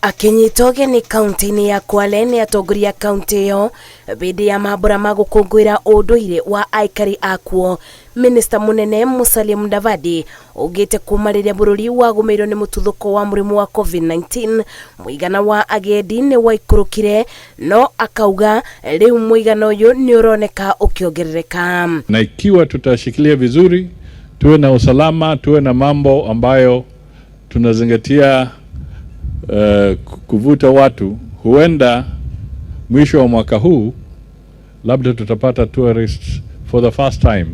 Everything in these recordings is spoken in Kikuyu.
Akĩnyita ũgeni kaunti-inĩ ya Kwale nĩ atongoria a kaunti ĩyo hĩndĩ ya mambura ma gũkũngũĩra ũndũire wa aikari akuo, Minista mũnene Musalia Mudavadi augĩte kuma rĩrĩa bũrũri wagũmĩirwo nĩ mũtuthũko wa mũrimũ wa COVID-19 mũigana wa agendi nĩ waikũrũkire, no akauga rĩu mũigana ũyũ nĩ ũroneka ũkĩongerereka. Na ikiwa tutashikilia vizuri, tuwe na usalama, tuwe na mambo ambayo tunazingatia kuvuta watu, huenda mwisho wa mwaka huu labda tutapata tourists for the first time,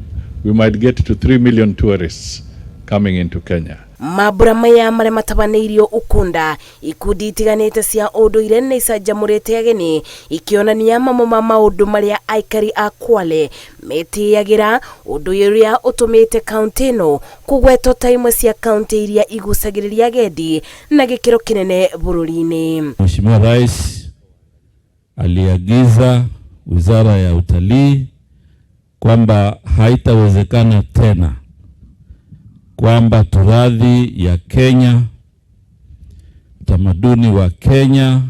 we might get to 3 million tourists coming into Kenya. Mambura maya marĩa matabanĩirio Ukunda, ikundi itiganĩte cia ũndũire nĩ icanjamũrĩte ageni ikĩonania mamwe ma maũndũ marĩa aikari a Kwale metĩyagĩra, ũndũ ũrĩa ũtũmĩte kaunti ĩno kũgwetwo ta imwe cia kaunti iria igucagĩrĩria agendi na gĩkĩro kĩnene bũrũri-inĩ. Mheshimiwa Rais aliagiza Wizara ya Utalii kwamba haitawezekana tena kwamba turathi ya Kenya, utamaduni wa Kenya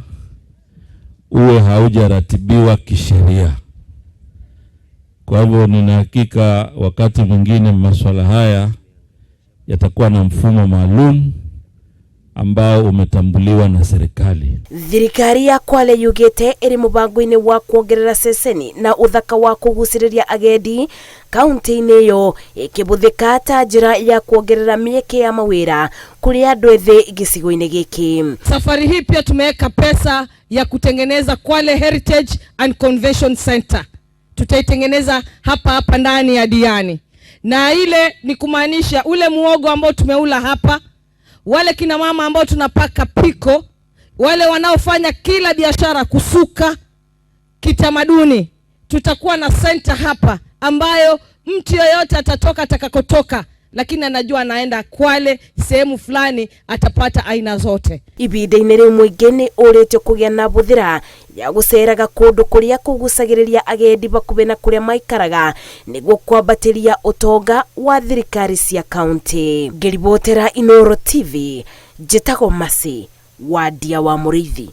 uwe haujaratibiwa kisheria. Kwa hivyo nina hakika wakati mwingine masuala haya yatakuwa na mfumo maalum ambao umetambuliwa na serikali. Thirikari ya Kwale yugĩte ĩrĩ mũbango-inĩ wa kuongerera ceceni na ũthaka wa kũgucĩrĩria agendi kaunti-inĩ ĩyo, ĩkĩbũthĩka ta njĩra ya kuongerera mĩeke ya mawĩra kũrĩ andũ ethĩ gĩcigo-inĩ gĩkĩ. Safari hii pia tumeweka pesa ya kutengeneza Kwale Heritage and Convention Center. Tutaitengeneza hapa hapa ndani ya Diani, na ile ni kumaanisha ule muogo ambao tumeula hapa, wale kina mama ambao tunapaka piko, wale wanaofanya kila biashara kusuka kitamaduni, tutakuwa na center hapa ambayo mtu yoyote atatoka atakakotoka, lakini anajua anaenda Kwale sehemu fulani atapata aina zote. Ibinda-inĩ rĩu mũingĩ nĩ ũrĩtio kũgĩa na bũthĩra ya gũceraga kũndũ kũrĩa kũgucagĩrĩria agendi bakuhĩ na kũrĩa maikaraga nĩguo kwambatĩria ũtonga wa thirikari cia kaunti. Ngĩribotera Inooro TV, njĩtagwo Mercy Wandia wa Mũrĩithi.